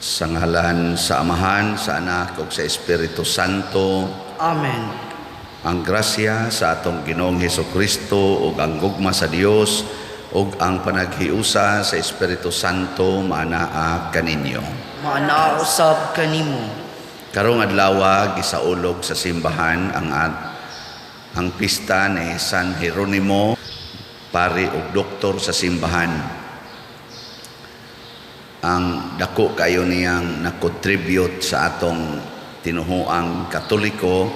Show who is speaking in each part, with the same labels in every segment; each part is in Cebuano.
Speaker 1: Sa ngalan sa Amahan, sa Anak ug sa Espiritu Santo.
Speaker 2: Amen.
Speaker 1: Ang grasya sa atong Ginoong Hesukristo ug ang gugma sa Dios ug ang panaghiusa sa Espiritu Santo maanaa kaninyo.
Speaker 2: Maanaa usab kanimo.
Speaker 1: Karong adlaw, gisaulog sa simbahan ang pista ni San Jeronimo, pari ug doktor sa simbahan. Ang dako kayo niyang na-contribute sa atong tinuhuang Katoliko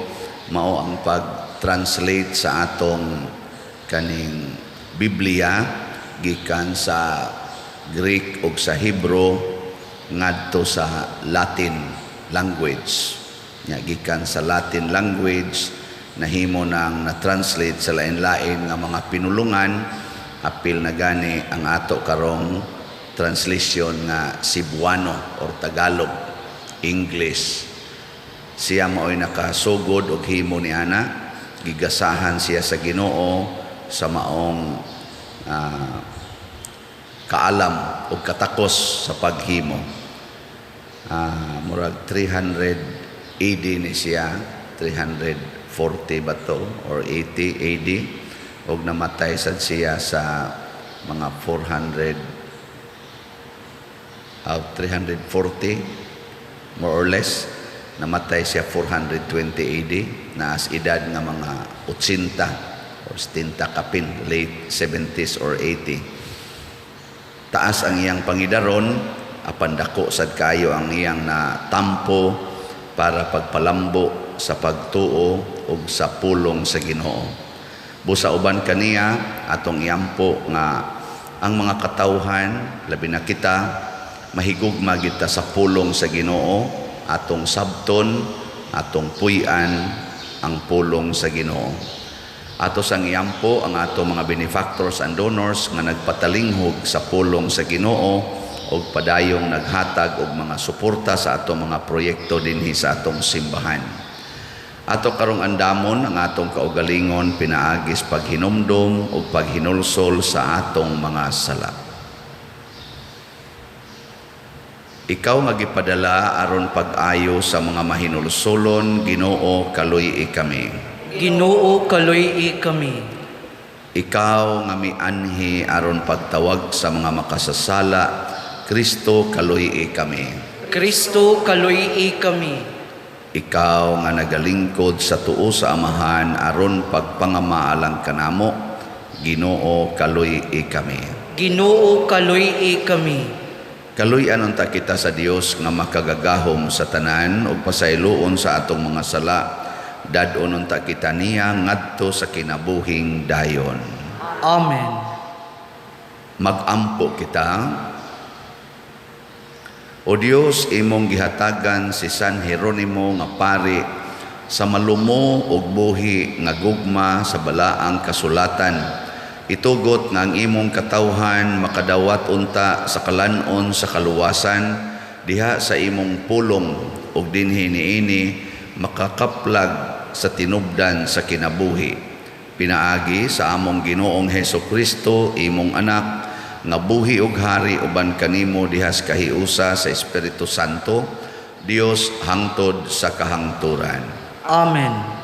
Speaker 1: mao ang pag-translate sa atong kaning Biblia gikan sa Greek ug sa Hebrew ngadto sa Latin language. Nya gikan sa Latin language nahimo nang na-translate sa lain-lain nga mga pinulungan, apil na gani ang ato karong translation nga Cebuano or Tagalog, English. Siya mao'y nakasugod og himo ni ana, gigasahan siya sa Ginoo sa maong kaalam ug katakos sa paghimo. Murag 300 AD ni siya, 340 ba to or 80 AD, ug namatay sad siya sa mga 400, 340 more or less. Namatay siya 420 AD, naas edad nga mga 80 or 70 kapin, late 70s or 80. Taas ang iyang pangidaron, apan dako sad kayo ang iyang natampo para pagpalambo sa pagtuo ug sa pulong sa Ginoo. Busa uban kaniya atong iampo nga ang mga katawhan, labi na kita, mahigugma kita sa pulong sa Ginoo, atong sabton, atong puy-an ang pulong sa Ginoo. Ato sang iampo ang ato mga benefactors and donors nga nagpatalinghog sa pulong sa Ginoo ug padayong naghatag og mga suporta sa atong mga proyekto dinhi sa atong simbahan. Ato karong andamon ang atong kaugalingon pinaagis paghinumdom ug paghinulsol sa atong mga sala. Ikaw nga gipadala aron pag-ayo sa mga mahinulsolon, Ginoo, kaluy-i kami.
Speaker 2: Ginoo, kaluy-i kami.
Speaker 1: Ikaw nga mianhi aron pagtawag sa mga makasasala, Kristo, kaluy-i kami.
Speaker 2: Kristo, kaluy-i kami.
Speaker 1: Ikaw nga nagalingkod sa tuo sa Amahan aron pagpangamaalang kanamo, Ginoo, kaluy-i kami.
Speaker 2: Ginoo, kaluy-i kami.
Speaker 1: Kaluy-an unta kita sa Dios nga makagagahom sa tanan ug pasayloon sa atong mga sala. Dad-on unta kita niya ngadto sa kinabuhing dayon.
Speaker 2: Amen.
Speaker 1: Magampo kita. O Dios, imong gihatagan si San Jeronimo nga pari sa malumo ug buhi nga gugma sa balaang kasulatan. Itugot nga ang imong katawhan makadawat unta sa kalan-on sa kaluwasan diha sa imong pulong ug dinhi niini makakaplag sa tinubdan sa kinabuhi. Pinaagi sa among Ginoong Hesukristo, imong anak, nga buhi ug hari uban kanimo diha sa kahiusa sa Espiritu Santo, Dios hangtod sa kahangturan.
Speaker 2: Amen.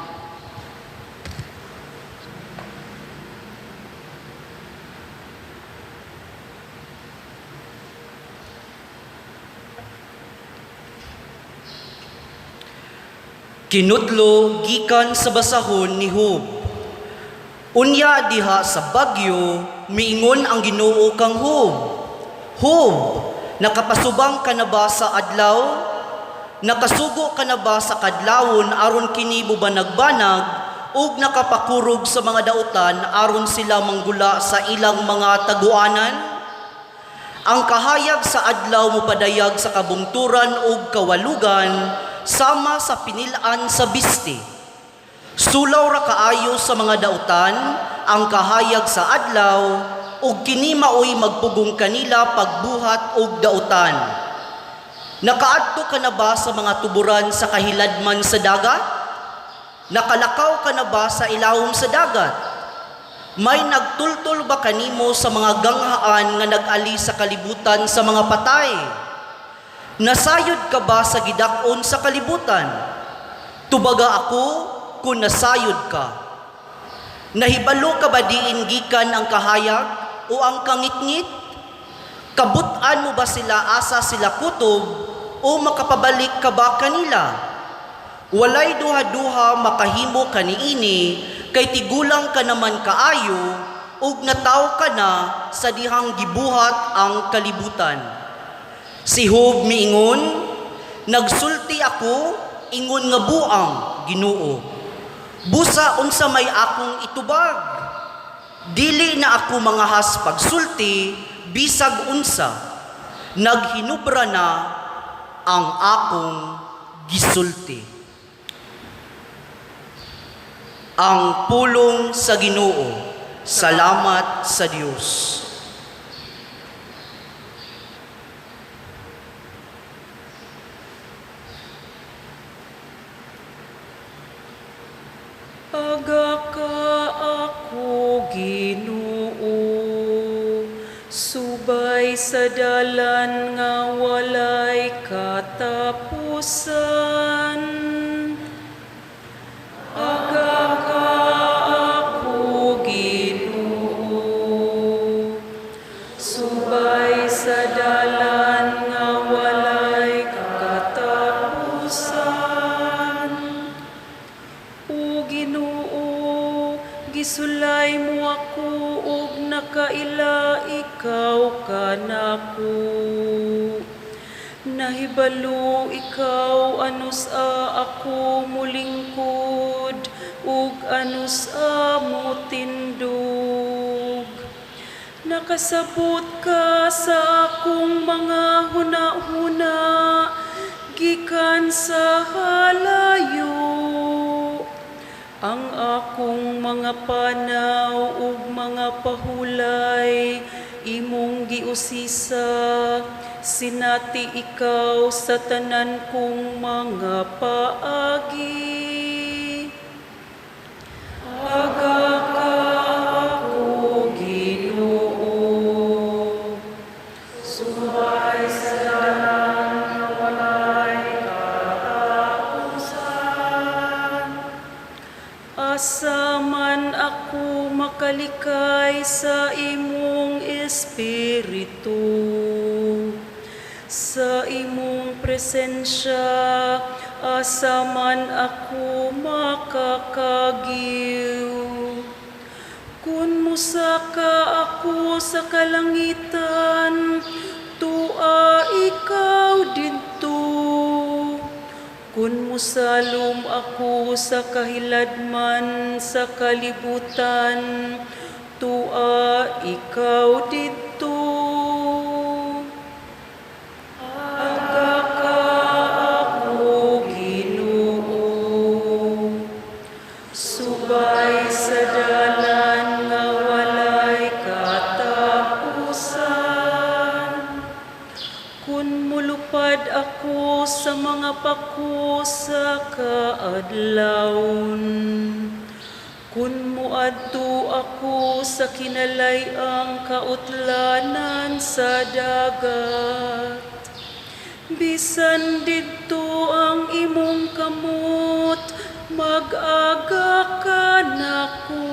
Speaker 2: Kinutlo gikan sa basahon ni Job. Unya diha sa bagyo, miingon ang Ginoo kang Job. Job, nakapasubang ka na ba sa adlaw? Nakasugo ka na ba sa kadlawon aron kini bubanag-banag ug nakapakurog sa mga dautan aron sila manggula sa ilang mga taguanan? Ang kahayag sa adlaw mopadayag sa kabungturan ug kawalugan sama sa pinilan sa bisti. Sulaw ra kaayo sa mga dautan ang kahayag sa adlaw ug kini maoy magpugong kanila pagbuhat og dautan. Nakaadto ka na ba sa mga tuburan sa kahiladman sa dagat? Nakalakaw ka na ba sa ilawom sa dagat? May nagtultol ba kanimo sa mga ganghaan nga nag-ali sa kalibutan sa mga patay? Nasayod ka ba sa gidak-on sa kalibutan? Tubaga ako kung nasayod ka. Nahibalo ka ba diin gikan ang kahayag o ang kangitngit? Kabut-an mo ba sila asa sila kutob o makapabalik ka ba kanila? Walay duha-duha makahimo kaniini kay tigulang ka naman kaayo ug nataw ka na sa dihang gibuhat ang kalibutan. Si Job miingon, nagsulti ako ingon nga buang, Ginoo. Busa unsa may akong itubag? Dili na ako mangahas pagsulti bisag unsa. Naghinubra na ang akong gisulti. Ang pulong sa Ginoo. Salamat sa Dios.
Speaker 3: Aga ka ako, Ginoo, subay sa dalan nga walay katapusan. Aga ka ako, Ginoo, subay sa dalan nga walay katapusan. O Ginoo, gisulay mo ako ug nakaila ikaw kanako. Nahibalo ikaw anus-a ako mulingkod ug anus-a motindog. Nakasabot ka sa akong mga huna-huna gikan sa halayo. Ang akong mga panaw ug mga pahulay imong giusisa, sinati ikaw sa tanan kong mga paagi. Aga ka ako, Ginoo, subay sa dalan nga walay katapusan. Asa man ako makalikay sa imong espiritu, sa imong presensya, asa man ako makakagiw. Kun mosaka ako sa kalangitan, tua ikaw didto. Kun mosalom ako sa kahiladman sa kalibutan, tua ikaw didto. Aga ka ako, Ginoo, subay sa dalan nga walay katapusan. Kun mulupad ako sa mga pako sa kaadlawon, kun muadto ako sa kinalay-ang kautlanan sa dagat, bisan didto ang imong kamot, mag-aga ka nako.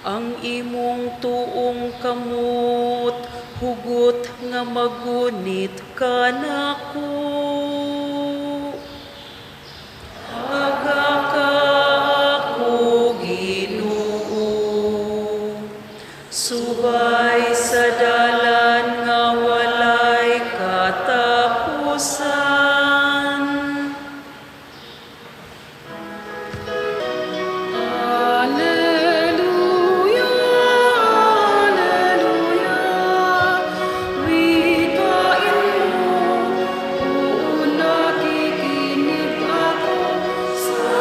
Speaker 3: Ang imong tuong kamot, hugot nga magunit ka nako. Aga ka ako, Ginoo, subay sa dalan nga walay katapusan. Alleluia, Alleluia, wikain mo, oo, nakikinig ako sa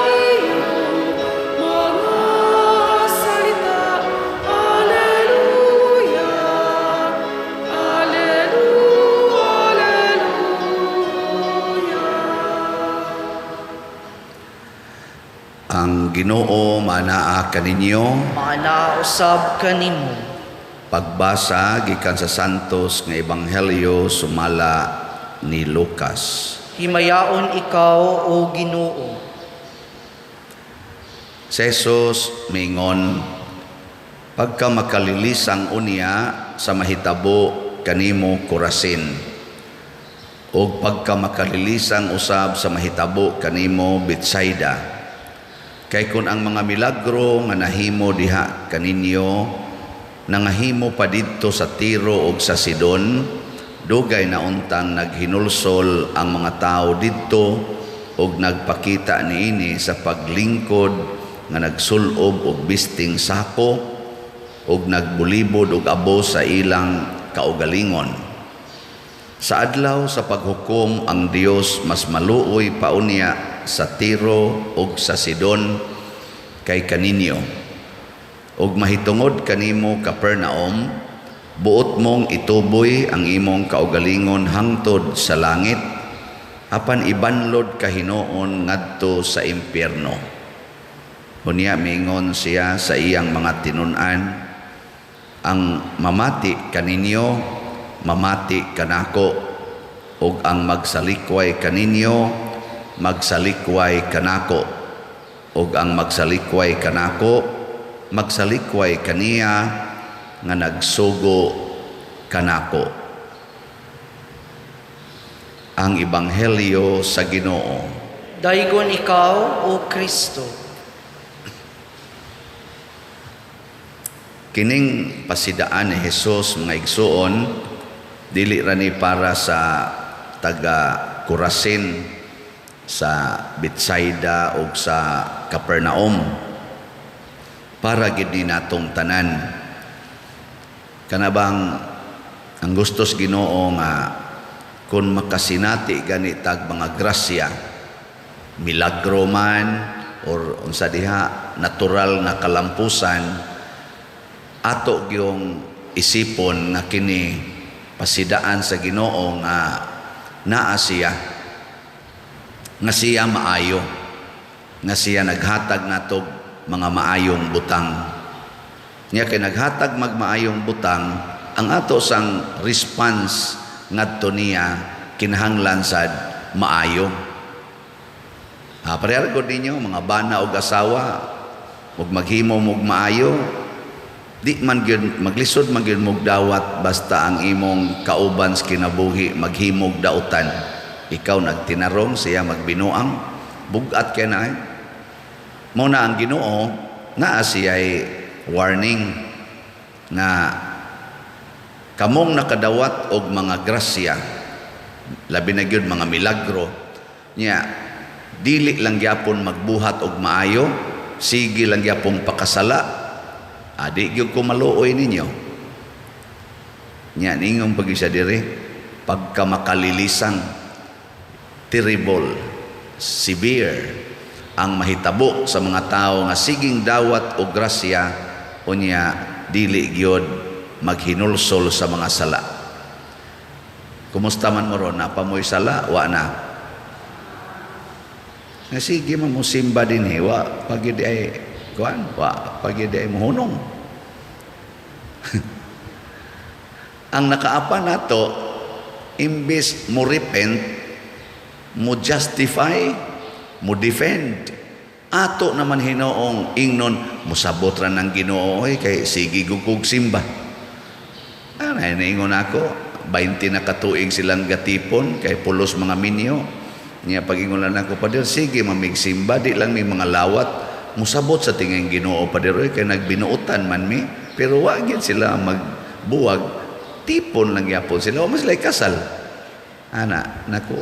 Speaker 3: iyong mga salita. Alleluia, Alleluia, Alleluia.
Speaker 1: Ang Ginoo manaa kaninyo.
Speaker 2: Maanaa usab kanimo.
Speaker 1: Pagbasa gikan sa Santos nga Ebanghelyo sumala ni Lucas.
Speaker 2: Himayaon ikaw, O Ginoo.
Speaker 1: Si Jesus miingon, "Pagka makalilisang unya sa mahitabo kanimo, Corazin, ug pagka makalilisang usab sa mahitabo kanimo, Betsaida. Kay kun ang mga milagro nga nahimo diha kaninyo nangahimo pa didto sa Tiro ug sa Sidon, dugay na untang naghinulsol ang mga tawo didto ug nagpakita niini sa paglingkod nga nagsulob og bisting sako ug nagbulibod og abo sa ilang kaugalingon. Sa adlaw sa paghukom, ang Dios mas maluoy pa unya sa Tiro ug sa Sidon kay kaninyo. Ug mahitungod kanimo, Capernaum, buot mong ituboy ang imong kaugalingon hangtod sa langit, apan ibanlod ka hinuon ngadto sa impyerno." Unya miingon siya sa iyang mga tinun-an, "Ang mamati kaninyo, mamati kanako, ug ang magsalikway kaninyo, magsalikway kanako, ug ang magsalikway kanako, magsalikway kaniya nga nagsugo kanako." Ang Ebanghelyo sa Ginoo.
Speaker 2: Daygon ikaw, O Kristo.
Speaker 1: Kining pasidaan ni Jesus, mga igsuon, dili ra ni para sa taga Corazin, sa Betsaida ug sa Capernaum. Para gid ni natong tanan. Kana bang ang gustos Ginoo nga kung makasinati gani tag mga grasya, milagro man or unsa diha, natural nga kalampusan, ato gyung isipon nga kini pasidaan sa Ginoo nga naa siya, nga siya maayo, nga siya naghatag natog mga maayong butang. Nya kay naghatag magmaayong butang, ang ato sang response ngadto niya kinahanglan sad maayo. Parehar gud ninyo mga bana og asawa, ug maghimo mog maayo, di man gyud maglisod man gyud mog dawat basta ang imong kauban sa kinabuhi maghimog dautan. Ikaw nagtinarong, siya magbinuang, bugat kay na ay. Mao na ang Ginoo naa siya'y warning nga kamong nakadawat og mga grasya, labi na gyud mga milagro nya, dili lang gyapon magbuhat og maayo, sige lang gyapon pakasala, adi gyud ko maluoy ninyo. Nya ningong pag isa diri, pagka makalilisang, terrible, severe ang mahitabo sa mga tao nga siging dawat og grasya unya dili gyud maghinulsol sa mga sala. Kumusta man mo ron? Naa pa mo'y sala? Wa na. Nga sige man mo simba din eh, wa pagid ay kuan, wa pagid ay mohunong. Ang nakaapa nato, imbes mo repent, mo justify, mo defend, ato naman hinoong ingnon, musabot ra ng Ginoo oy kay sige gugug simba. Ana niingon ako, 20 na katuig silang gatipon kay pulos mga minyo. Nya pag-ingon lang ako, "Pader, sige mamig simba, di lang may mga lawat, musabot sa tingin Ginoo, pader oy, kay nagbinuotan man mi." Pero wa gyud sila magbuwag, tipon lang gyapon sila, wa man sila kasal. Ana, nako,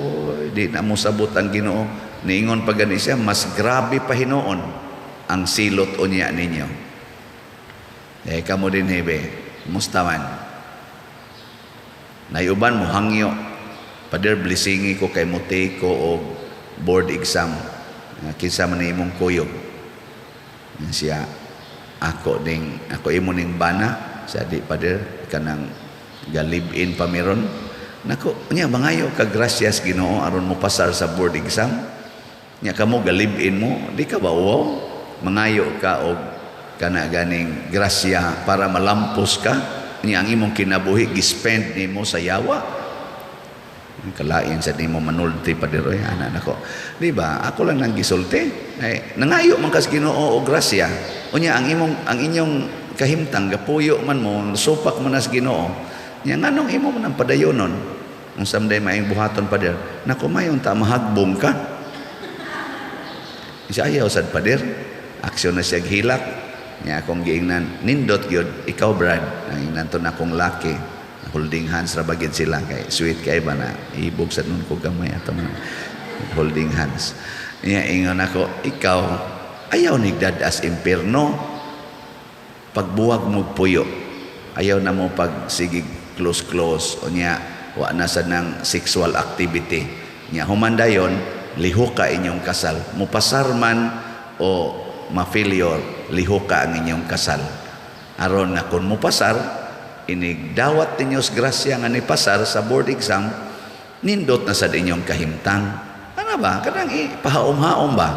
Speaker 1: di na mosabot ang Ginoo. Niingon pa gani siya, mas grabe pa hinuon ang silot unya ninyo. Eh, kamo din hebe, musta man? Nayuban mo hangyo. "Pader, blessingi ko kay muti ko og board exam." Kinsa man imong kuyog? Siya, ako ning, ako imo ning bana. Siya, "Di, pader, kanang ga-live-in pa meron." Nako, nya mangayo ka grasyas Ginoo aron mo pasar sa board exam. Nya kamo ga-live-in mo, di ka ba wow? Mangayo ka og kana ganing grasya para malampos ka. Ni ang imong kinabuhi gispend nimo sa yawa. Kalain sa nimo manulti pa diro, ana nako. Di ba? Ako lang nang gisulti. Ay, nangayo man kas Ginoo og grasya. Unya ang imong ang inyong kahimtang gapuyo man mo, supak man nas Ginoo. Nya nganong imo man ang padayonon? Unsa man day maayong buhaton, pader? Nako, mayon ta mahagbong ka. Siya, ayaw sad, pader. Aksyon na siya hilak. Nya akong giingnan, nindot gyud ikaw, Brad. Ang ingnan to na akong laki. Holding hands ra bagid sila kay sweet kay ba na ibog sa nun ko gamay ato man holding hands. Nya ingon ako, ikaw ayaw nigdad as impierno pagbuwag mo puyo. Ayaw na mo pag sige close close o nya wa na sa nang sexual activity. Nya human dayon lihuka inyong kasal. Mupasar man o ma-failure, lihuka ang inyong kasal. Aron nga kung mupasar, inigdawat ninyo sa grasya nga nipasar sa board exam, nindot na sa inyong kahimtang. Ano ba? Kanang ipahaom-haom ba?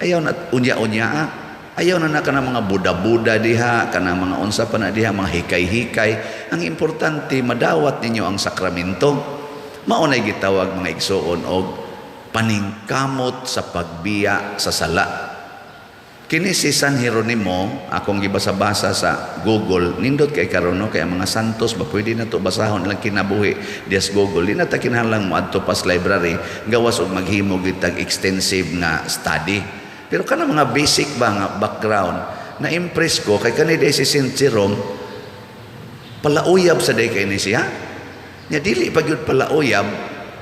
Speaker 1: Ayaw na unya-unya ah. Ayaw na na kanang mga buda-buda diha, kanang mga unsa pa na diha, mga hikay-hikay. Ang importante, madawat ninyo ang sakramento. Mao nay gitawag, mga igsuon, og paningkamot sa pagbiya sa sala. Kini si San Jeronimo, akong gibasa-basa sa Google, nindot kay karon no, kay ang mga santos ba pwede na to basahon lang kinabuhi dias Google. Di na ta kinahanglan moadto pas library gawas og maghimo gyud tag extensive nga study. Pero kana mga basic ba nga background, na-impress ko kay kani si Saint Jerome palauyab sa day kay ni siya. Nya dili pa gyud palauyab,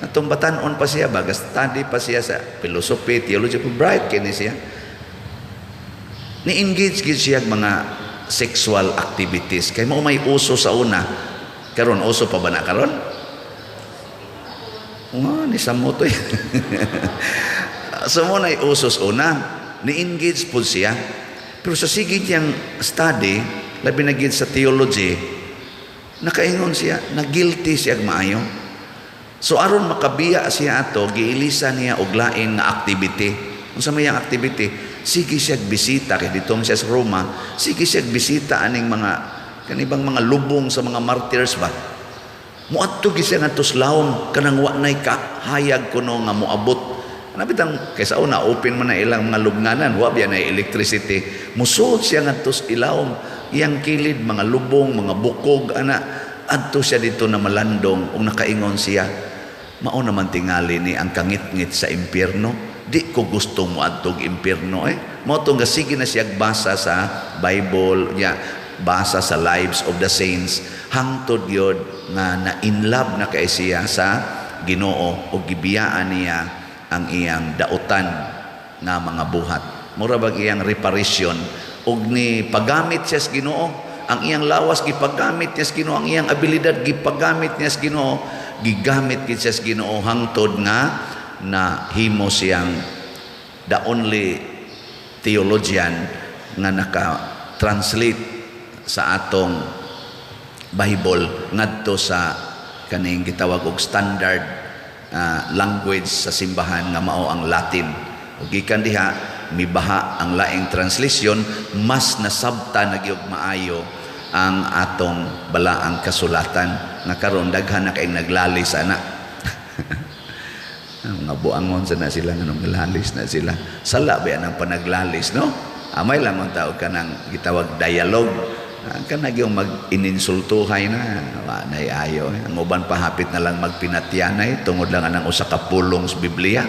Speaker 1: atong batan-on pa siya ba, study pa siya sa philosophy, theology, bright kay ni siya. Ni-engage gid siya mga sexual activities kay mao may uso sa una. Karon uso pa ba na karon? Nga ni samotoy. So mo nay uso sa una, ni-engage pud siya. Pero sa sige niyang study, labi na gid sa theology, nakaingon siya, na guilty siya maayo. So aron makabiya siya ato, giilisa niya og lain nga activity. Unsa may ang activity? Sige siya bisita kay dito siya sa Roma, sige siya bisita aning mga kanibang mga lubong sa mga martyrs ba. Muadto gyud siya ngadto sa lawom kanang wa nay kahayag kuno nga moabot. Ana bitang kay sa una open man na ilang mga lubnganan, wa biya na electricity. Musuod siya ngadto sa ilawom, iyang kilid mga lubong, mga bukog ana. Adto siya dito na malandong ug nakaingon siya, mao naman tingali ni ang kangitngit sa impyerno. Di ko gusto mo adtog impyerno eh. Mao tong sige na siya basa sa Bible niya, basa sa lives of the saints, hangtod gyud nga na in love na kay siya sa Ginoo ug gibiyaan niya ang iyang dautan nga mga buhat. Mura bag iyang reparation ug ni paggamit siya sa Ginoo, ang iyang lawas gipagamit niya sa Ginoo, ang iyang abilidad gipagamit niya sa Ginoo, gigamit gid siya sa Ginoo hangtod nga na himo siyang the only theologian nga naka-translate sa atong Bible ngadto sa kaning gitawag og standard language sa simbahan nga mao ang Latin. Ug gikan diha mibaha ang laing translation, mas nasabta na gyud maayo ang atong balaang kasulatan nga karon daghan na kay naglalis ana. Mga buangon sa na sila nga naglalis na sila. Sala ba ang panaglalis, no? Amay lang ang tao kanang gitawag dialogue. Kana gyud mag-ininsultuhay na, wa nay ayo. Ang uban pa hapit na lang magpinatyanay tungod lang anang usa ka pulong sa Biblia.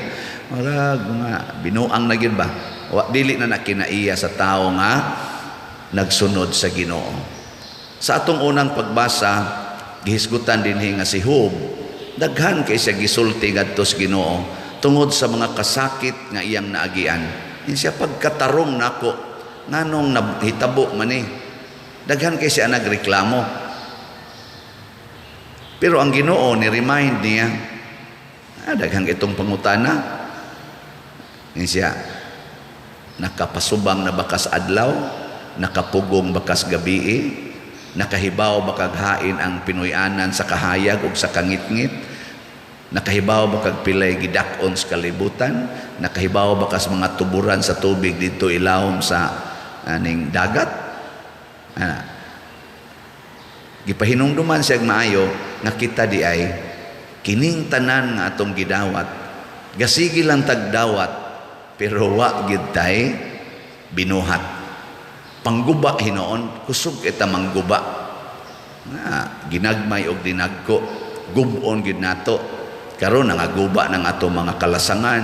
Speaker 1: Marag mga binuang na gyud ba? Wa dili na nakinaiya sa tao nga nagsunod sa Ginoo. Sa atong unang pagbasa, gihisgutan dinhi nga si Job daghan kay siya gisulti ngadto sa Ginoo tungod sa mga kasakit nga iyang naagian. In siya pagkatarong nako nganong nahitabo man ni. Daghan kay siya nagreklamo. Pero ang Ginoo ni remind niya, daghan itong pangutana. In siya nakapasubang na bakas adlaw, nakapugong bakas gabii, nakahibaw ba kag hain ang Pinoy-anan sa kahayag ug sa kangitngit, nakahibaw ba kag pilay gidak-on sa kalibutan, nakahibaw ba kas mga tuburan sa tubig dito ilawom sa aning dagat. Ana. Gipahinumduman siya maayo nga kita di ay kining tanan nga atong gidawat, gasigi lang tagdawat, pero wa gid tay binuhat. Pangguba hinoon, kusog kita mangguba. Nga ginagmay og dinagko, gubon gid nato. Karon nangaguba ng atong mga kalasangan,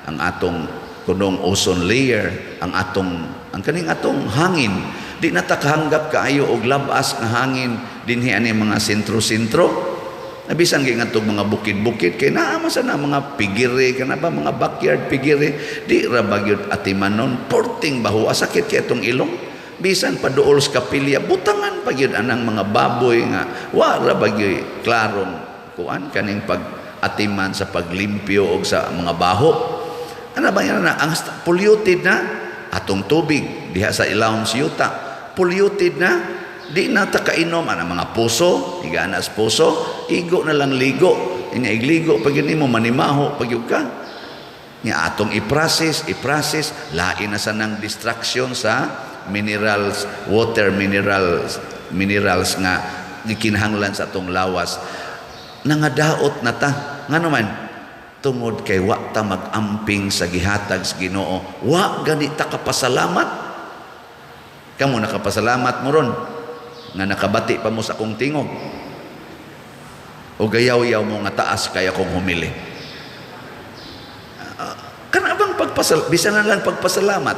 Speaker 1: ang atong kunong ozone layer, ang atong ang kaning atong hangin. Di na ta kahanggap kaayo og labas nga hangin dinhi ani mga sentro-sentro. Nabisan kay ngadtong mga bukid-bukid kay naa man sa na mga piggery kana ba, mga backyard piggery, di ra ba gyud atimanon, porting baho, sakit kay atong ilong. Bisan pa duol sa kapilya, butangan pa gyud anang mga baboy nga wa ra ba gyud klarong kuan kaning pag atiman sa paglimpyo og sa mga baho. Ana ba yan na ang polluted na atong tubig diha sa ilawom sa yuta, polluted na, di na ta kainom ana mga puso, higaan na sa puso, igo na lang ligo. Inya igligo pag yun mo manimaho pag yun ka. Nya atong i-process, i-process, lain na sa nang destruction sa minerals, water minerals, minerals nga gikinahanglan sa atong lawas. Nangadaot na ta. Ngano man? Tungod kay wa ta mag-amping sa gihatag sa Ginoo. Wa gani ta kapasalamat. Kamo, nakapasalamat mo ron nga nakabati pa mo sa akong tingog? O gayaw-yaw mo nga taas kaya kong humili? Kana bang bisan na lang pagpasalamat.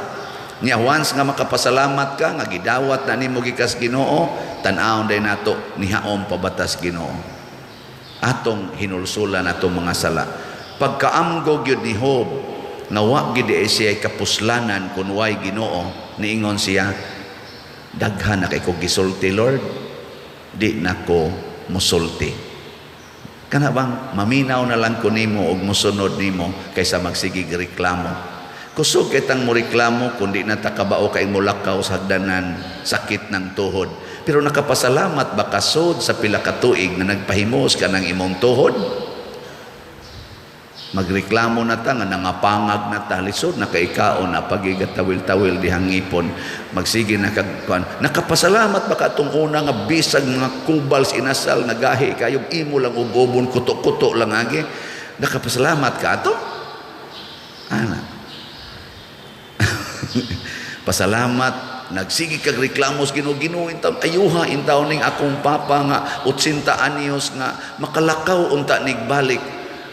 Speaker 1: Nya once nga makapasalamat ka nga gidawat na nimo gikas Ginoo, tan-awon day nato nihaom pabatas Ginoo. Atong hinulsulan atong mga sala. Pagkaamgo gyud ni Job nga wa gid siya kapuslanan kun way Ginoo, niingon siya, "Daghan na kay ko gisulti, Lord, di na ko musulti." Kana bang maminaw na lang ko nimo og musunod nimo kaysa magsigig reklamo. Kusog kitang mo reklamo kung di na ta kabao kay mulakaw sa hagdanan, sakit ng tuhod. Pero nakapasalamat ba ka sod sa pila ka tuig na nagpahimos ka ng imong tuhod? Magreklamo na ta nga nangapangag na ta, lisod na kaikaon na pagigatawil-tawil dihang ngipon, magsige na kag kuan. Nakapasalamat ba ka atong una nga bisag mga kubal sa inasal nga gahi kayong imo lang ub-ubon, kuto-kuto lang agi? Nakapasalamat ka ato ana? Pasalamat. Nagsige kag reklamo sa Ginoo, "Ginoo, intawn ayuha intawn ning akong papa nga 80 anyos nga makalakaw unta nigbalik."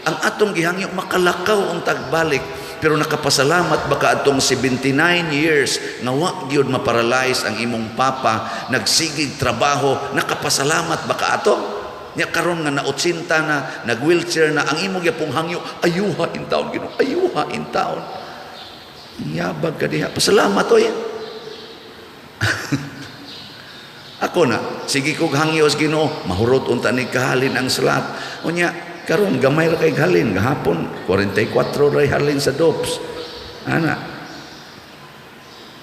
Speaker 1: Ang atong gihangyo, makalakaw untag balik. Pero nakapasalamat ba ka atong 79 years nga wa gyud maparalyze ang imong papa, nagsigig trabaho? Nakapasalamat ba ka ato? Nya karon nga na 80 na, nag wheelchair na, ang imong gyapong hangyo, "Ayuha intawn, Ginoo, ayuha intawn." Yabag ka diha. Pasalamat oy. Ako na, sige kog hangyo sa Ginoo, mahurot unta ni kahalin ang slot. Unya, karon gamay ra kay halin gahapon, 44 ray halin sa DOPS. Ana.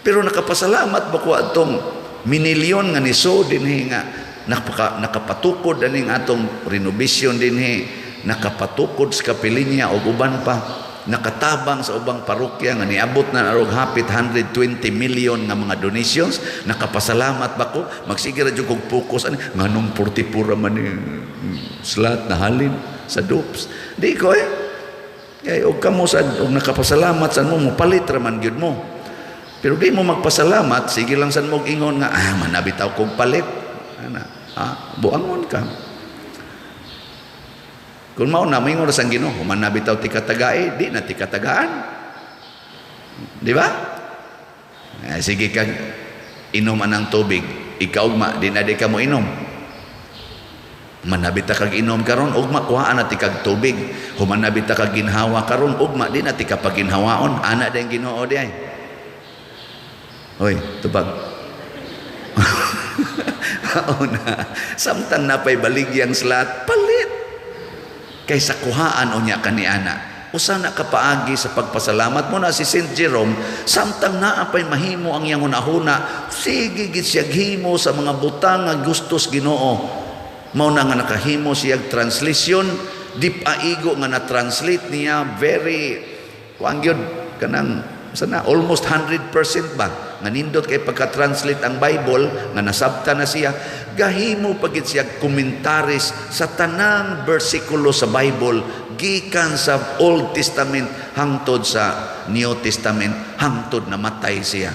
Speaker 1: Pero nakapasalamat ba ko atong minilyon nga niso dinhi nga nakapatukod aning atong renovation dinhi, nakapatukod sa kapilinya og uban pa, nakatabang sa ubang parokya nga niabot na og hapit 120 million nga mga donations? Nakapasalamat ba ko? Magsige ra jud kog focus ani nganong 44 ra man ni slot na halin sa DOPS. Di ko eh kay og kamo sad og nakapasalamat san mo, mopalit ra man gyud mo. Pero di mo magpasalamat, sige lang san mo ingon nga manabitaw kog palit ana, buangon ka. Kung mao na, moingon ra sang Ginoo, human na bitaw ti katagae, di na ti katagaan. Di ba? Eh, sige kag inom anang tubig, ikaw ugma, di na di ka mo inom. Manabita kag inom karon, ugma kuhaan na ti kag tubig. Human na bita kag ginhawa karon, ugma di na ti ka paginhawaon. Ana din Ginoo di ay. Hoy, tubag. Mao na, samtang napay baligyang slot, palit. Kaysa kuhaan unya kaniana. Usa na kapaagi sa pagpasalamat mo na si St. Jerome, samtang naa pay mahimo ang iyang hunahuna, sige gid siya himo sa mga butang nga gustos Ginoo. Mao na nga nakahimo siya translation, di paigo nga na-translate niya very kuan gyud kanang sana almost 100% ba nga nindot kay pagka-translate ang Bible nga nasabta na siya, gahimo pa gid siya komentaris sa tanang bersikulo sa Bible gikan sa Old Testament hangtod sa New Testament, hangtod namatay siya.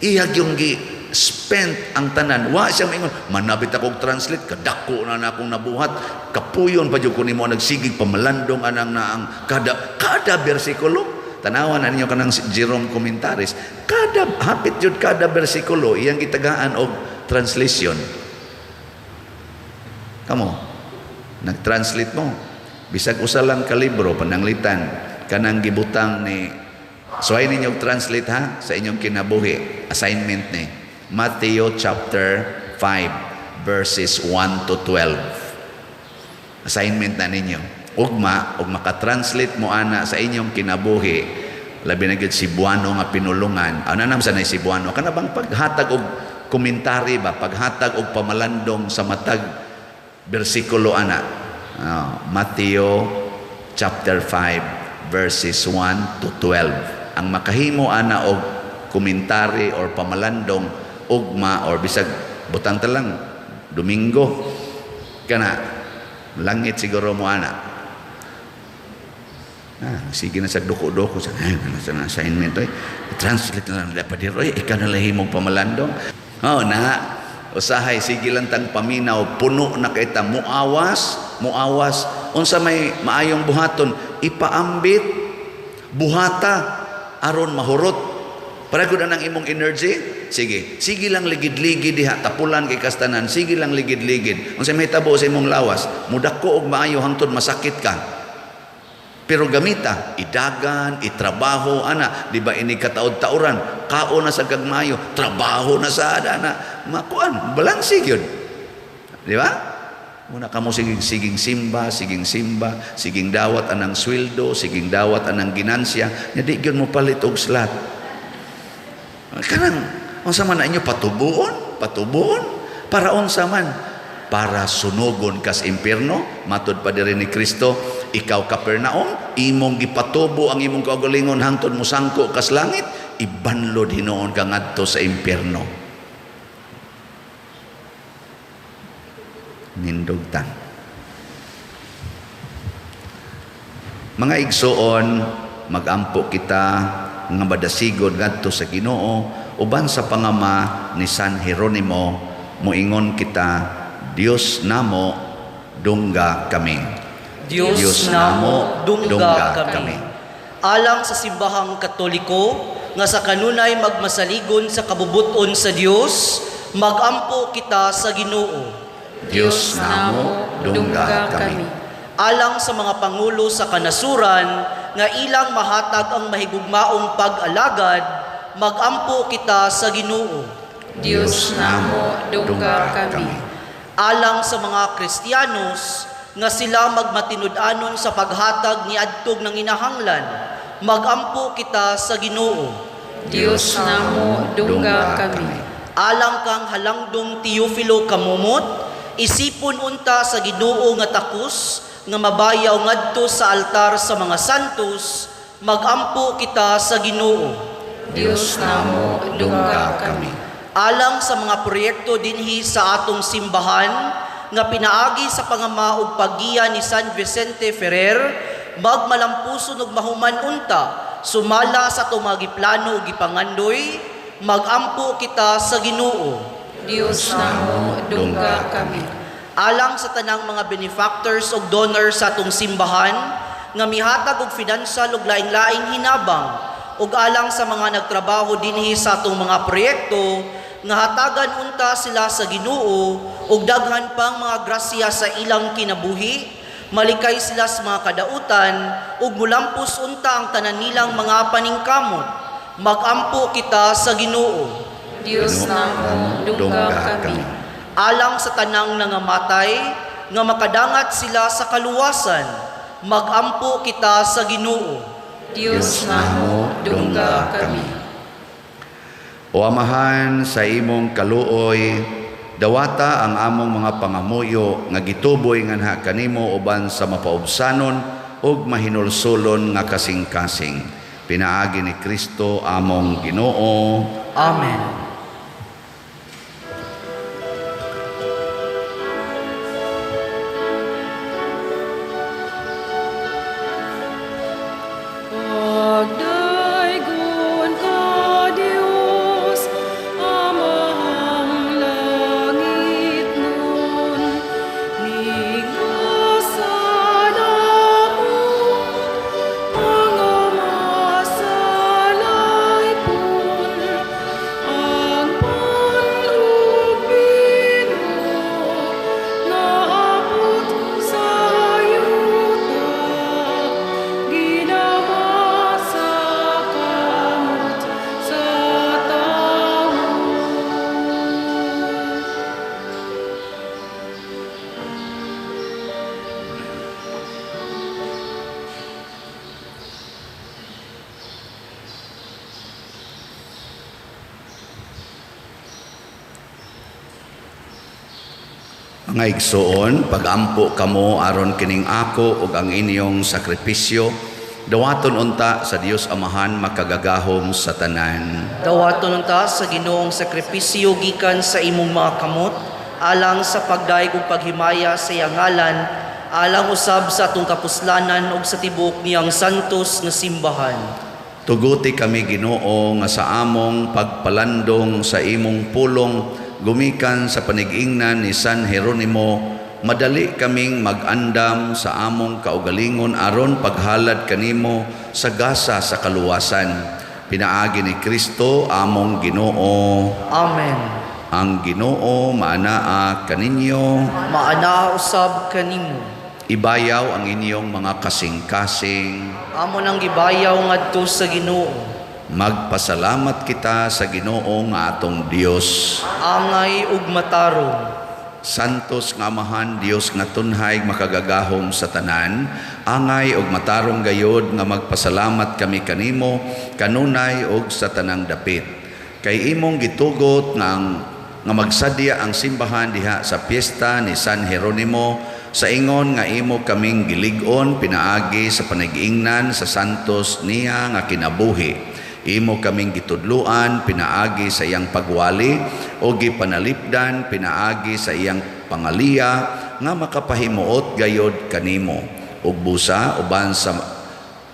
Speaker 1: Iya gyung gi spent ang tanan. Wa siya maingon, "Manabit akong translate, kadako na na akong nabuhat, kapuyon pa jud ko nimo nagsigig pamalandong anang naang kada kada bersikulo." Tanawan na ninyo kanang si Jerome Commentaries, kada hapit jud kada bersikulo iyang gitagaan og translation. Kamo, nag-translate mo bisag usa lang ka libro, pananglitan kanang gibutang ni. So ay ninyo translate ha sa inyong kinabuhi. Assignment ni Matthew chapter 5 verses 1 to 12. Assignment na ninyo. Ugma ug maka-translate mo ana sa inyong kinabuhi, labi na gyud Cebuano nga pinulungan. Ano naman sa Cebuano? Kana bang paghatag og komentary ba, paghatag og pamalandong sa matag bersikulo ana. Matthew chapter 5 verses 1 to 12. Ang makahimo ana og komentary or pamalandong ugma or bisag butang ta lang Domingo kana, langit siguro mo ana. Sige na sa duko-duko sa ay, sa assignment oy. Translate na lang dapat diro oy, ikaw na lang himong pamalandong. Oh, na usahay sige lang tang paminaw, puno na kay ta, muawas, muawas. Unsa may maayong buhaton, ipaambit, buhata aron mahurot. Para gud ang imong energy, sige. Sige lang ligid-ligid diha, tapulan kay kastanan, sige lang ligid-ligid. Unsa may hitabo sa imong lawas, mudako og maayo hangtod masakit ka. Pero gamita, idagan, itrabaho, ana, di ba ini kataod-tauran, kaon na sa gagmayo, trabaho na sa ana, makuan, balanse gyud. Di ba? Muna kamo siging siging simba, siging simba, siging dawat anang sweldo, siging dawat anang ginansya, nya di gyud mo palit og slot. Kanang unsa man na inyo patubuon, patubuon para unsa man? Para sunugon kas impierno. Matud pa diri ni Kristo, "Ikaw Capernaum, imong gipatubo ang imong kaugalingon hangtod mosangko kas langit, ibanlod hinuon ka ngadto sa impierno." Nindog ta. Mga igsoon, magampo kita nga madasigod ngadto sa Ginoo uban sa pangama ni San Jeronimo. Moingon kita, Dios namo, dungga kami.
Speaker 2: Dios,
Speaker 1: Dios
Speaker 2: namo,
Speaker 1: namo,
Speaker 2: dungga
Speaker 1: dungga
Speaker 2: kami.
Speaker 1: Kami.
Speaker 2: Alang sa simbahang Katoliko nga sa kanunay magmasaligon sa kabubuton sa Dios, magampo kita sa Ginoo.
Speaker 1: Dios namo, dungga kami.
Speaker 2: Alang sa mga pangulo sa kanasuran nga ilang mahatag ang mahigugmaong pag-alagad, magampo kita sa Ginoo.
Speaker 3: Dios namo, dungga kami.
Speaker 2: Alang sa mga Kristiyanos nga sila magmatinud-anon sa paghatag ni adtog ng inahanglan, magampo kita sa Ginoo.
Speaker 3: Dios namo, dungga kami.
Speaker 2: Alang kang Halangdong Teofilo Camomot, isipon unta sa Ginoo nga takos nga mabayaw ngadto sa altar sa mga santos, magampo kita sa Ginoo.
Speaker 3: Dios namo, dungga kami.
Speaker 2: Alang sa mga proyekto dinhi sa atong simbahan nga pinaagi sa pangama ug paggiya ni San Vicente Ferrer, magmalampuson ug mahuman unta sumala sa atong mga giplano ug gipangandoy, magampo kita sa Ginoo.
Speaker 3: Dios namo, dungga kami.
Speaker 2: Alang sa tanang mga benefactors ug donors sa atong simbahan nga mihatag og financial ug laing-laing hinabang, ug alang sa mga nagtrabaho dinhi sa atong mga proyekto nga hatagan unta sila sa Ginoo ug daghan pang mga grasya sa ilang kinabuhi, malikay sila sa mga kadautan ug mulampos unta ang tanan nilang mga paningkamot, magampo kita sa Ginoo.
Speaker 3: Dios namo, dungga kami.
Speaker 2: Alang sa tanang nangamatay nga makadangat sila sa kaluwasan, magampo kita sa Ginoo.
Speaker 3: Dios namo, dungga kami.
Speaker 1: O Amahan, sa imong kaluoy, dawata ang among mga pangamuyo nga gituboy nganha kanimo uban sa mapaubsanon ug mahinulsulon nga kasing-kasing. Pinaagi ni Kristo among Ginoo.
Speaker 2: Amen.
Speaker 3: Pagdaygon ka, Dios, Amahang langitnon, Hingasa namo, mga masalaypon, Ang pan ug bino nga abot sa yuta, Ginawa sa kamot sa tawo.
Speaker 1: Mga igsoon, pagampo kamo aron kining ako ug ang inyong sakripisyo, dawaton unta sa Dios Amahan makagagahom sa tanan.
Speaker 2: Dawaton unta sa Ginoong sakripisyo gikan sa imong mga kamot, alang sa pagdayeg ug paghimaya sa iyang ngalan, alang usab sa atong kapuslanan ug sa tibuok niyang santos nga simbahan.
Speaker 1: Tuguti kami Ginoo nga sa among pagpalandong sa imong pulong gumikan sa panigingnan ni San Jeronimo, madali kaming magandam sa among kaugalingon aron paghalad kanimo sa gasa sa kaluwasan. Pinaagi ni Kristo among Ginoo.
Speaker 2: Amen.
Speaker 1: Ang Ginoo maanaa kaninyo,
Speaker 2: Maanaa usab kanimo.
Speaker 1: Ibayaw ang inyong mga kasing-kasing.
Speaker 2: Amo nang gibayaw ngadto sa Ginoo.
Speaker 1: Magpasalamat kita sa Ginoo nga atong Dios.
Speaker 2: Angay ug matarong.
Speaker 1: Santos nga Amahan, Dios nga tunhay makagagahom sa tanan, angay ug matarong gayod nga magpasalamat kami kanimo kanunay ug sa tanang dapit. Kay imong gitugot nga nga magsadya ang simbahan diha sa piyesta ni San Jeronimo sa ingon nga imo kaming gilig-on pinaagi sa panag-ingnan sa santos niya nga kinabuhi. Imo kaming gitudluan pinaagi sa iyang pagwali o gipanalipdan pinaagi sa iyang pangaliya nga makapahimuot gayod kanimo. Ug busa uban sa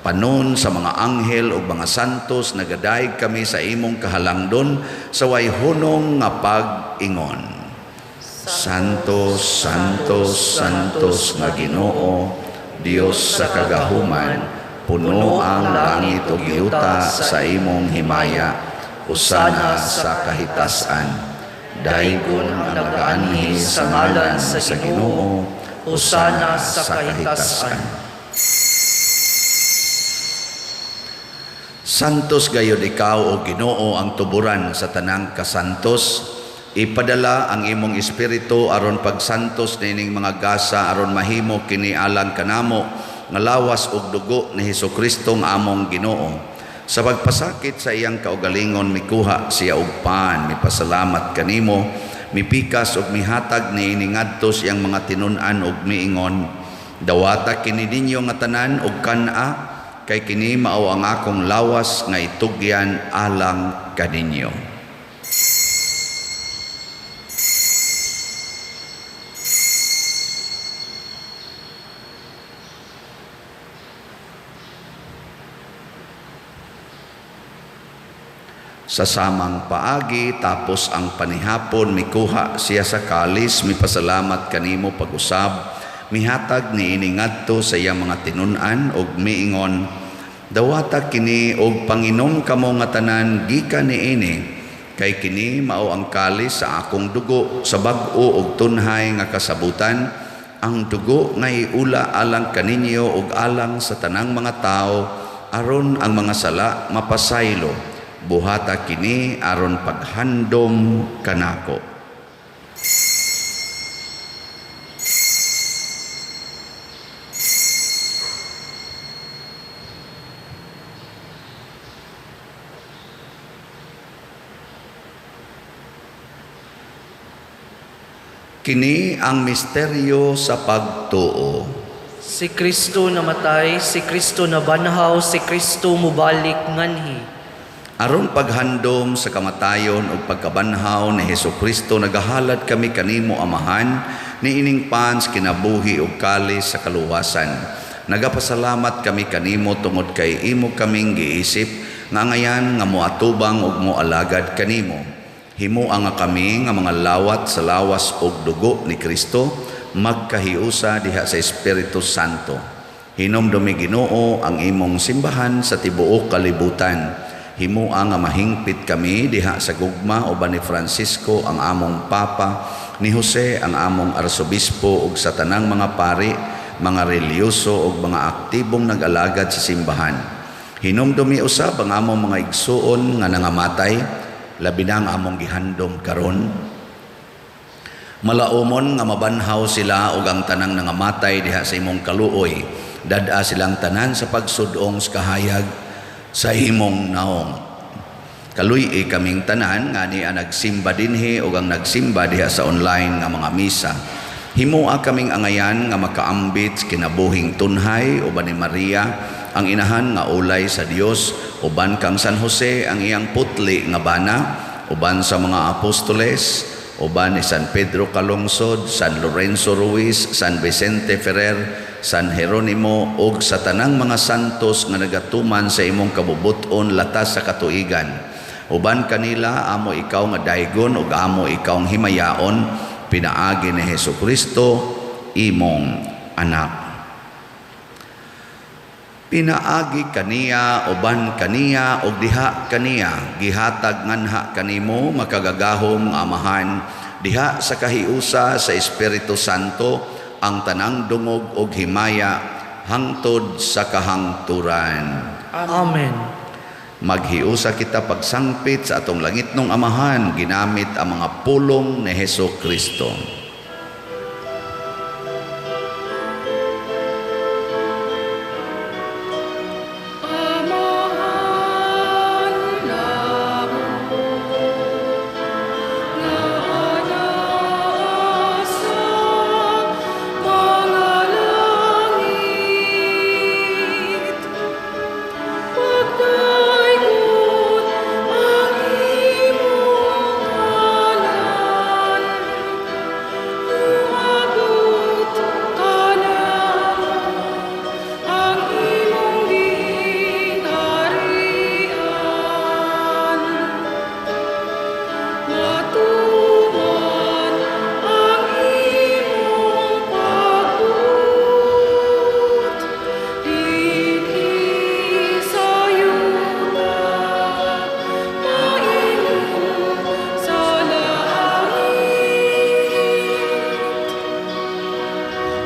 Speaker 1: panon sa mga anghel ug mga santos nagadayeg kami sa imong kahalangdon sa way hunong nga pag-ingon. Santo, Santo, Santos nga Ginoo, Dios sa kagahuman, puno ang langit ug yuta sa imong himaya, usana sa kahitasan. Daygon ang nagaanhi sa ngalan sa Ginoo, usana sa kahitasan. Santos gayod ikaw o Ginoo ang tuburan sa tanang kasantos. Ipadala ang imong espiritu aron pagsantos nining mga gasa aron mahimo kini alang kanamo nga lawas ug dugo ni Hesukristo nga among Ginoo. Sa pagpasakit sa iyang kaugalingon mikuha siya og pan, mipasalamat kanimo, mipikas ug mihatag niini ngadto sa iyang mga tinun-an ug miingon, dawata kini ninyo nga tanan ug kan-a, kay kini mao ang akong lawas nga itugyan alang kaninyo. Sa samang paagi, tapos ang panihapon, mikuha siya sa kalis, mipasalamat kanimo pag-usab, mihatag niini ngadto sa iyang mga tinun-an ug miingon, dawata kini og panginom kamo nga tanan gikan niini, kay kini mao ang kalis sa akong dugo sa bag-o ug tunhay nga kasabutan, ang dugo nga iula alang kaninyo ug alang sa tanang mga tawo aron ang mga sala mapasaylo. Buhata kini aron paghandom kanako. Kini ang misteryo sa pagtuo.
Speaker 2: Si Kristo namatay, si Kristo nabanhaw, si Kristo mubalik nganhi.
Speaker 1: Aron paghandom sa kamatayon ug pagkabanhaw ni Hesukristo, nagahalad kami kanimo, Amahan, niining pan sa kinabuhi ug kalis sa kaluwasan. Nagapasalamat kami kanimo tungod kay imo kaming giisip nga angayan nga moatubang ug moalagad kanimo. Himoa nga kami nga mga lawat sa lawas ug dugo ni Kristo magkahiusa diha sa Espiritu Santo. Hinumdumi, Ginoo, ang imong simbahan sa tibuok kalibutan. Himoa nga mahingpit kami diha sa gugma uban ni Francisco ang among Papa, ni Jose ang among Arsobispo ug sa tanang mga pari, mga relihiyoso ug mga aktibong nag-alagad sa simbahan. Hinumdumi usab ang among mga igsuon nga nangamatay, labi na ang among gihandom karon. Malaumon nga mabanhaw sila ug ang tanang nangamatay diha sa imong kaluoy. Dad-a silang tanan sa pagsud-ong sa kahayag sa imong naong. Kaluy-i kaming tanan nga ania nagsimba dinhi ug ang nagsimba diha sa online nga mga misa. Himoa kaming angayan nga makaambit sa kinabuhing tunhay uban ni Maria ang inahan nga ulay sa Dios, uban kang San Jose ang iyang putli nga bana, uban sa mga apostoles, uban ni San Pedro Calungsod, San Lorenzo Ruiz, San Vicente Ferrer, San Jeronimo ug sa tanang mga santos nga nagatuman sa imong kabubut-on latas sa katuigan. Uban kanila amo ikaw nga daygon ug amo ikaw ang himayaon pinaagi ni Hesukristo imong anak. Pinaagi kaniya, uban kaniya ug diha kaniya, gihatag nganha kanimo, makagagahom nga Amahan, diha sa kahiusa sa Espiritu Santo, ang tanang dungog ug himaya hangtod sa kahangturan.
Speaker 2: Amen.
Speaker 1: Maghiusa kita pagsangpit sa atong langitnong Amahan ginamit ang mga pulong ni Heso Kristo.
Speaker 3: Amahan namo nga naa sa mga langit, Pagdaygon ang imong ngalan, Moabot kanamo ang imong gingharian. Matuman ang imong pagbuot dinhi sa yuta maingon sa langit.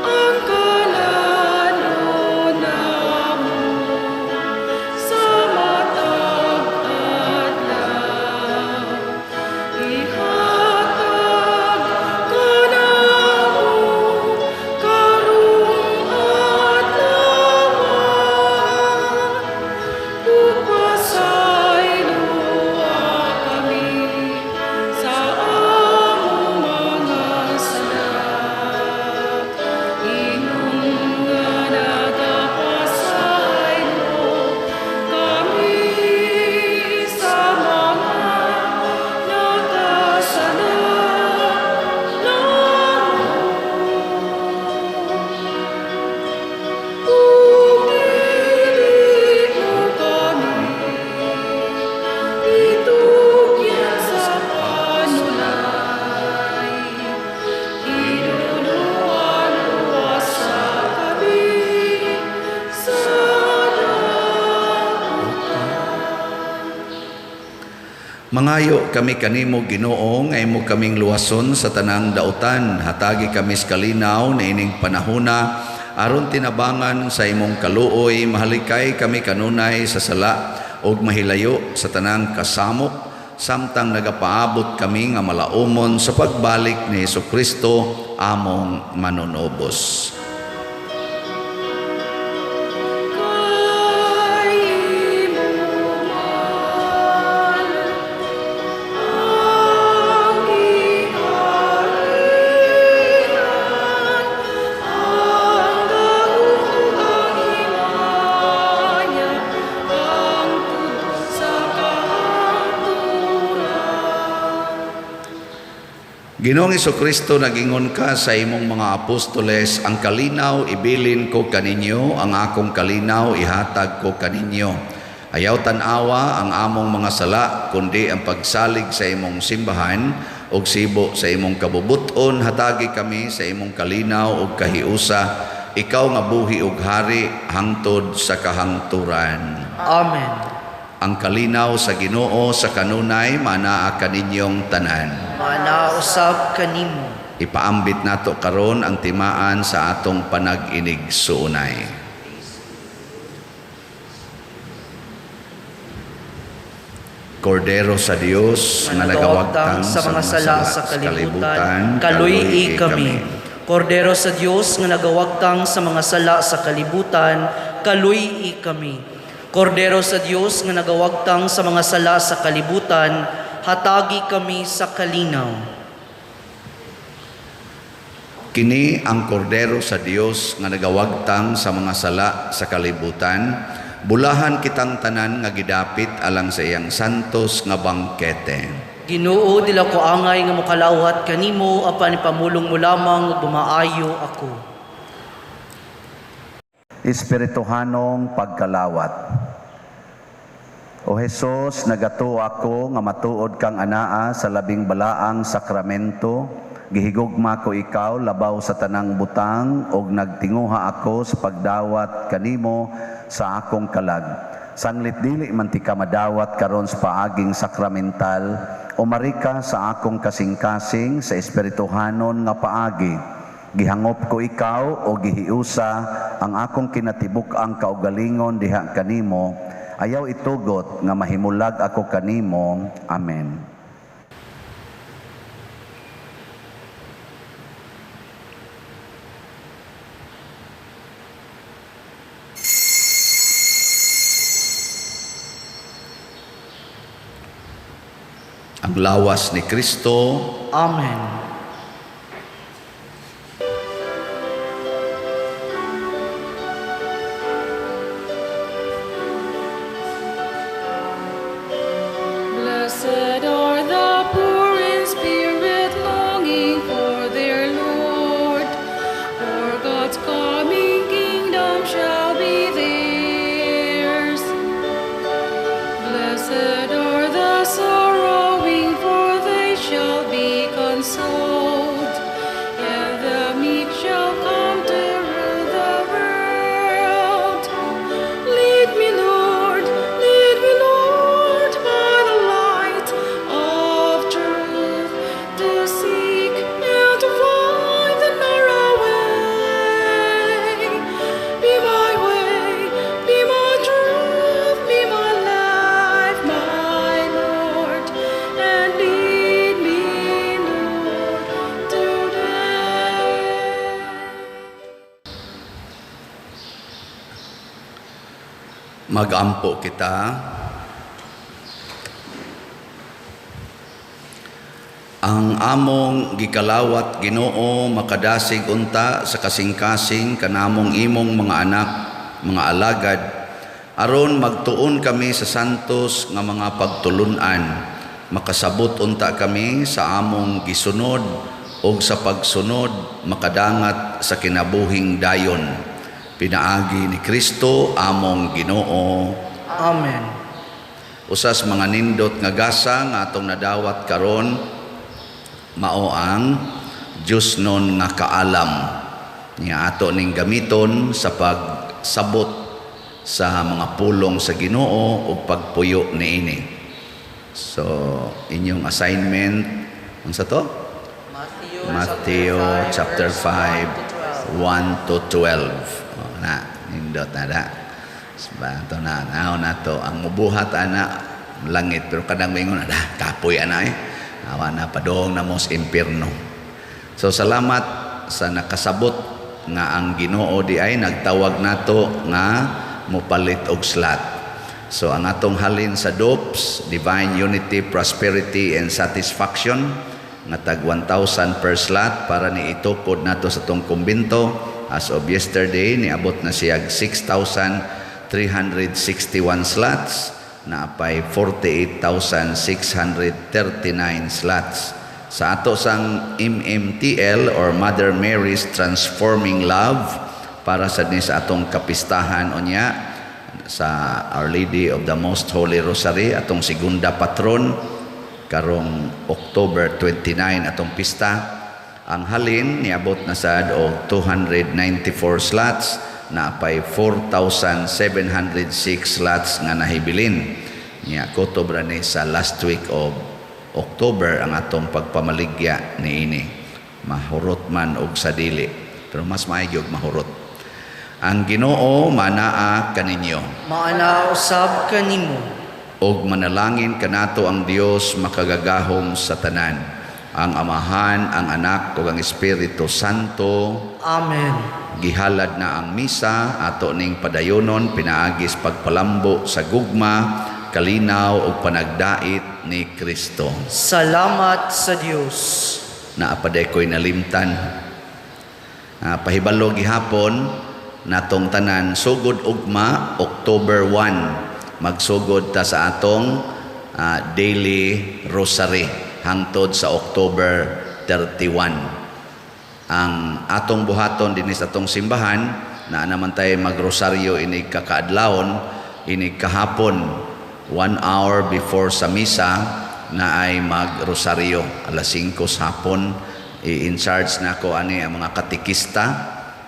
Speaker 3: Ang kalanon namo sa matag adlaw ihatag kanamo karong adlaw, ug pasayloa kami sa among mga sala, ingon nga nagapasaylo kami sa mga nakasala namo. Ug dili mo kami itugyan sa panulay, Hinunuan luwasa kami sa dautan.
Speaker 1: Mangayo kami kanimo, Ginoo, nga imo kaming luwason sa tanang dautan. Hatagi kami sa kalinaw niining panahona aron tinabangan sa imong kaluoy mahalikay kami kanunay sa sala ug mahilayo sa tanang kasamok samtang nagapaabot kami nga malaumon sa pagbalik ni Hesukristo among manunubos.
Speaker 3: Kay imo man ang gingharian, ang gahom ug ang himaya, hangtod sa kahangturan.
Speaker 1: Ginoong Kristo, nagingon ka sa imong mga apostoles, "Ang kalinaw ibilin ko kaninyo, ang akong kalinaw ihatag ko kaninyo. Ayaw tan-awa ang among mga sala, kundi ang pagsalig sa imong simbahan ug sibo sa imong kabubuton, hatagi kami sa imong kalinaw ug kahiusa, ikaw nga buhi ug hari hangtod sa kahangturan."
Speaker 2: Amen.
Speaker 1: Ang kalinaw sa Ginoo sa kanunay manaa kaninyong tanan.
Speaker 2: Manaa usab kanimo.
Speaker 1: Ipaambit nato karon ang timaan sa atong panag-inigsuonay. Kordero sa Dios nga nagawagtang
Speaker 2: sa mga sala sa kalibutan, kaluy-i kami. Kordero sa Dios nga nagawagtang sa mga sala sa kalibutan, kaluy-i kami. Kordero sa Dios nga nagawagtang sa mga sala sa kalibutan, hatagi kami sa kalinaw.
Speaker 1: Kini ang Kordero sa Dios nga nagawagtang sa mga sala sa kalibutan, bulahan kitang tanan nga gidapit alang sa iyang santos nga bangkete.
Speaker 2: Ginoo, dili ko angay nga mokalawat kanimo, apan ipamulong mo lamang ug maayo ako.
Speaker 1: Espirituhanong pagkalawat. O Hesus, nagatuo ako nga matuod kang anaa sa labing balaang sakramento. Gihigugma ko ikaw labaw sa tanang butang ug nagtinguha ako sa pagdawat kanimo sa akong kalag. Sanglit dili man tika madawat karon sa paaging sakramental, umari ka sa akong kasing-kasing sa espirituhanon nga paagi. Gihangop ko ikaw o gihiusa ang akong kinatibuk-ang kaugalingon diha kanimo. Ayaw itugot nga mahimulag ako kanimo. Amen. Ang lawas ni Kristo.
Speaker 2: Amen.
Speaker 3: Blessed are the poor in spirit, longing for their Lord, for God's coming kingdom shall be theirs. Blessed are the sorrowing, for they shall be consoled, and the meek shall come to rule the world. Lead me, Lord, lead me, Lord, by the light of truth, to seek and to find the narrow way. Be my way, be my truth, be my life, my Lord, and lead me, Lord, today.
Speaker 1: Magampo kita. Ang among gikalawat Ginoo makadasig unta sa kasing-kasing kanamong imong mga anak, mga alagad, aron magtuon kami sa santos nga mga pagtulun-an, makasabot unta kami sa among gisunod ug sa pagsunod makadangat sa kinabuhing dayon. Pinaagi ni Kristo among Ginoo.
Speaker 2: Amen.
Speaker 1: Usas mga nindot nga gasa nga atong nadawat karon mao ang Diyos nun nga kaalam nga ato ning gamiton sa pagsabot sa mga pulong sa Ginoo ug pagpuyo niini. So inyong assignment unsa to? Matthew chapter 5 1 to 12. Oh, na nindot na da. Ba to na naon na to ang mubuhat ana langit, pero kadang moingon ada kapoy ana eh. Awa na padong na mos impierno. So salamat sa nakasabot nga ang Ginoo di ay nagtawag nato nga mopalit og slot. So ang atong halin sa DOPS, Divine Unity, Prosperity and Satisfaction, nga tag 1,000 per slot para ni itukod nato sa atong kumbinto. As of yesterday, niabot na siya 6,361 slots, naapay 48,639 slots. Sa ato sang MMTL or Mother Mary's Transforming Love, para sa ni sa atong kapistahan unya sa Our Lady of the Most Holy Rosary, atong segunda patron, karong October 29 atong pista. Ang halin niabot na sad og 294 slots, naapay 4,706 slots nga nahibilin. Nya kutob ra ni sa last week of October ang atong pagpamaligya niini, mahurot man og sa dili, pero mas maayo og mahurot. Ang Ginoo manaa kaninyo.
Speaker 2: Maana usab kanimo.
Speaker 1: Og manalangin kanato ang Dios makagagahom sa tanan, ang Amahan, ang Anak ug ang Espiritu Santo.
Speaker 2: Amen.
Speaker 1: Gihalad na ang misa, ato ning padayonon pinaagis pagpalambo sa gugma, kalinaw ug panagdait ni Kristo.
Speaker 2: Salamat sa Dios.
Speaker 1: Naa pa diay ko'y nalimtan. Pahibalo gihapon natong tanan, sugod ugma October 1, magsugod ta sa atong daily rosary hangtod sa October 31. Ang atong buhaton dinhi sa atong simbahan, naa naman tayo magrosaryo inig kakaadlawon, inig kahapon, 1 hour before sa misa na ay magrosaryo alas 5 sa hapon. I-in charge na ko ani ang mga katikista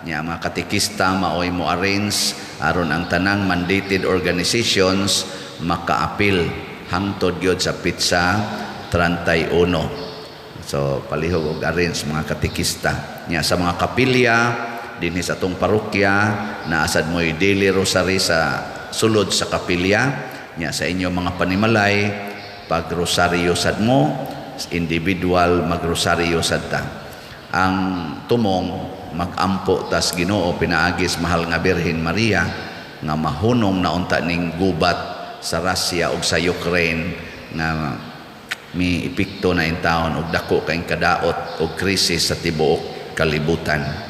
Speaker 1: niya. Ang mga katikista maoy mo arrange aron ang tanang mandated organizations makaapil hangtod gyud sa petsa 31. So palihog og arrange, mga katikista. Nya sa mga kapilya dinhi sa atong parokya, naasad mo'y daily rosary sa sulod sa kapilya. Nya sa inyong mga panimalay, pag rosaryo sad mo, individual magrosaryo sad ta. Ang tumong magampo tas Ginoo pinaagis mahal nga Birhen Maria nga mahunong na unta ning gubat sa Russia ug sa Ukraine nga mi epekto na intawon og dako kay kadaot og krisis sa tibuok kalibutan.